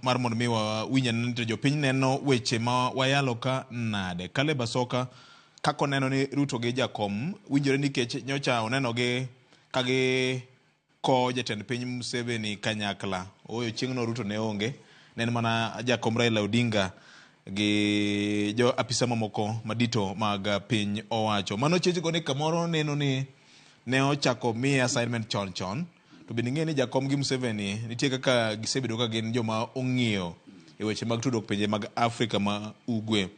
mar mondo mi wawinj anena ni to jopiny neno weche ma wayalo ka nade. Caleb Asoka kaka oneno ni Ruto gi Jakom winjore nikech nyocha oneno gi ka gi kowo jatend piny Museveni kanyakla. Ooyo chieng'no Ruto ne onge, ne en mana Jakom Raila Odinga gi jo apisa mamoko madito mag piny owacho. Mano chechego ni kamoro neno ni ne ochako miye assignment chon chon to bende ing'e ni Jakom gi Museveni nitie kaka gisebedo ka gin joma ong'iyo e weche mag tudruok pinje mag Afrika ma ugwe.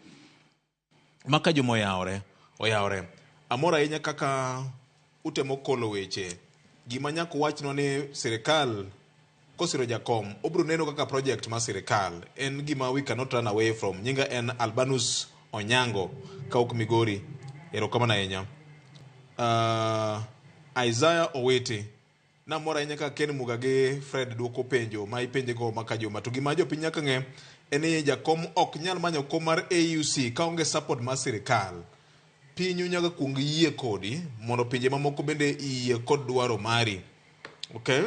Maka joma oyawore, oyawore. Amor ahinya kaka utemo kolo weche. Gima nyaka uwachnwa ni sirikal kosiro Jakom, obiro neno kaka project mar sirikal. En gima we cannot run away from. Nyinga en Albanus Onyango, kawuok Migori. Erokamano ahinya. Isaiah Owiti. Namor ahinya ka Ken Muga gi Fred duoko penjo ma ipenje go ma ka juma. To gima jopiny nyaka ng'e en ni jakom ok nyal manyo kom mar AUC kaonge support mar sirikal. Pinyu nyaka kuong yie kodi mondo pinje mamoko bende yie kod dwaro mari. Okay?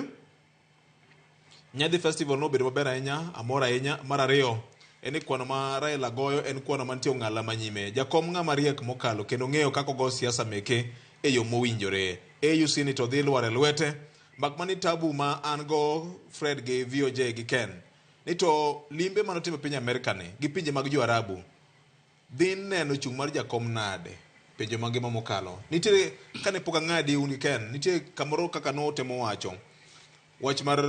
Nyadhi Festival nobedo maber ahinya, amor ahinya. Mar ariyo, en ni kwano ma Raila goyo en kwano mantie ong'ala manyime. Jakom ng'ama riek mokalo kendo ng'eyo kaka ogo siasa meke e yo mowinjore. AUC ni to dhi lwar e lwete. Mak mana ni tabu ma an go Fred gi VOJ gi Ken, ni to limbe mane otimo e piny Amerka ni gi pinje mag jo Arabu dhi neno chung' mar jakom nade? Penjo mangima mokalo. Nitiere kane pok ang'adi un gi Ken, nitie kamoro kaka notemo wacho wach mar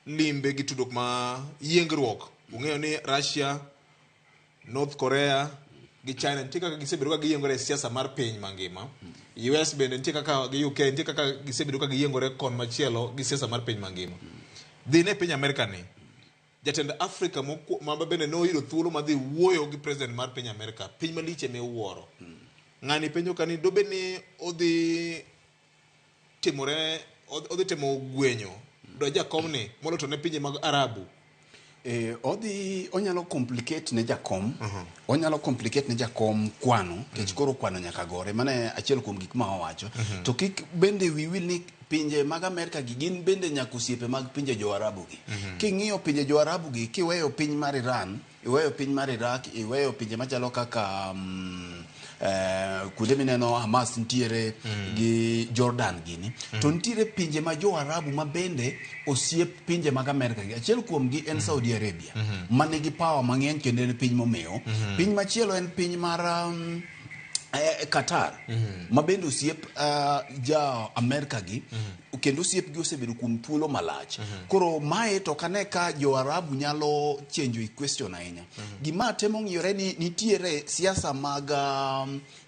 limbe gi tudruok ma yiengruok. Ung'eyo ni Russia, North Korea gi China nitie kaka gisebedo ka giyiengore e siasa mar piny mangima. US bende nitie kaka gi UK nitie kaka gisebedo ka giyiengore kon machielo gi siasa mar piny mangima. Dhi ne piny Amerika ni jatend Afrika ma bende ne oyudo thuolo mar dhi wuoyo gi president mar piny Amerika, piny malich ema iwuoro. Ng'ani penjo ka ni dobed ni odhi timore odhi temo gwenyo do jakom ni molo to ne pinje mag Arabu. Odhi onyalo complicate ne jakom. Onyalo complicate ne jakom kwano nikech koro kwano nyaka gore. Mano e achiel kuom gik ma owacho. To kik bende wiyi wil ni pinje mag Amerika gi gin bende nyaka osiepe mag pinje jo Arabu gi. King'iyo pinje jo Arabu gi kiweyo piny mar Iran, iweyo piny mar Iraq, iweyo pinje machalo kaka kuonde mineno Hamas nitiere gi Jordan gini, to nitiere pinje ma jo Arabu ma bende osiep pinje mag Amerika gi. Achiel kuom gi en Saudi Arabia, ma nigi power mang'eny kendo en piny momewo. Piny machielo en piny mar Qatar, ma bende osiep ja Amerika gi, kendo osiep gi osebedo kuom thuolo malach. Koro mae to ok ane ka jo Arabu nyalo change equation ahinya. Gima temo ng'iyore ni nitiere siasa mag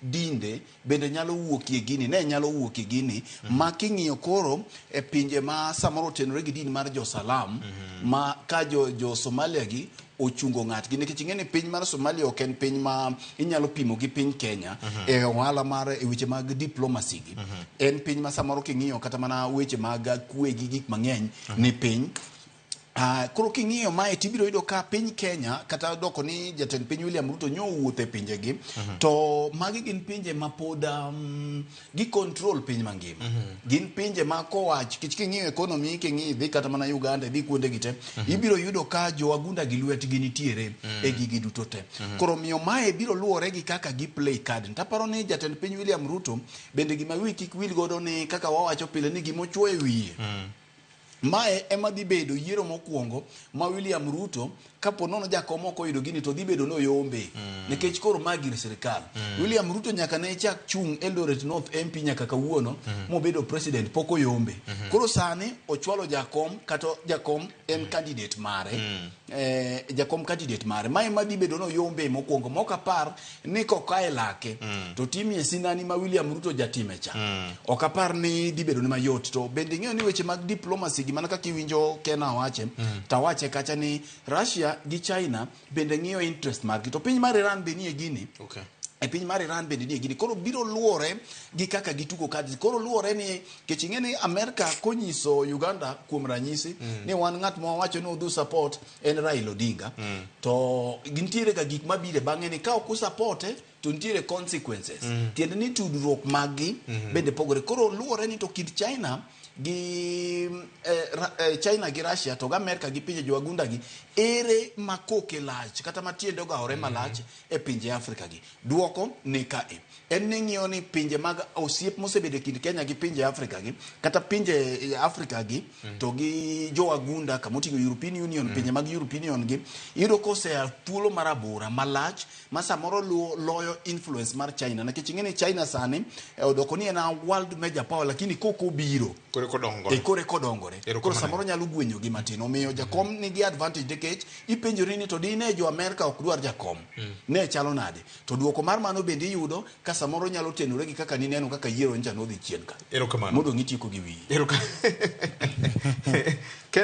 dinde bende nyalo wuokie gini, ne nyalo wuokie gini, ma king'iyo koro e pinje ma samoro otenore gi din mar jo Salam, ma ka jo Somalia gi ochungo ng'atgi, nikech ing'e ni piny mar Somalia ok en piny ma inyalo pimo gi piny Kenya e ohala mar e weche mag diplomacy gi. En piny ma samoro king'iyo kata mana weche mag kwe gi gik mang'eny ni piny. Koro king'iyo mae tibiro yudo ka piny Kenya kata doko ni jatend piny William Ruto nyo owuotho e pinje gi, to magi gin pinje ma pod gi control piny mangima. Gin pinje ma kowach, kech king'iyo economy, king'iyo idhi kata mana Uganda, idhi kuonde gi te, ibiro yudo ka jo wagunda gi lwetgi nitiere e gigi duto te. Koro miyo mae biro luwore gi kaka gi play card. Taparo ni jatend piny William Ruto bende gima wi kik wil godo ni kaka wawacho pile ni gima ochuo e wiye. Mae ema dhi bedo yiero mokwongo ma William Ruto kapo nono jakom ok oyudo gini to dhi bedo ni oyombe. Nikech koro ma gir sirikal. William Ruto nyaka ne chak chung' Eldoret North MP nyaka kawuono mobedo president pok oyombe. Koro sani ochwalo jakom kata jakom en candidate mare. Jakom candidate mare. Mae ema dhi bedo ni oyombe mokwongo mok apar ni kokae lake to timie sinani ma William Ruto jatime cha. Ok apar ni dhi bedo ne mayot. To bende ing'eyo ni weche mag diplomacy gi mana kaka iwinjo Kena wache, to awache kacha ni Russia gi China bende ng'iyo interest margi. To piny mar Iran be nie gini. E piny mar Iran bende nie gini. Koro biro luwore gi kaka gitugo cards. Koro luwore ni kech ing'e ni Amerika konyiso Uganda kuom ranyisi ni wan ng'at ma wawacho ni udhi support en Raila Odinga. To gintiere ga gik mabiro bang'e ni ka ok usupporte to nitiere consequences. Tiende ni tudruok maggi bende pogore. Koro luwore ni to kind China gi China gi Russia to gi Amerika gi pinje jowagunda gi, ere ma koke lach kata ma tiende ogawore malach e pinje Afrika gi? Duoko ni kae. En ni ng'iyo ni pinje mag osiep mosebedo e kind Kenya gi pinje Afrika gi, kata pinje Afrika gi, to gi jowagunda kamoting'o European Union, pinje mag European Union gi, iyudo kosea thuolo mar abora malach ma samoro loyo influence mar China. Nikech ing'e ni China sani odoko ni en a world major power, lakini kok obiro Kore kodongore. E kore kodongore. Koro samoro nyalo gwenyo gi matin. Omiyo jakom nigi advantage nikech ipenjori ni to dine jo Amerika ok dwar jakom. Ne chalo nade? To duoko mar mano bende iyudo ka samoro nyalo tenore gi kaka nineno kaka yiero ncha nodhi chien ka. Erokamano. Modong' itieko gi wiyi. Erokamano. Ken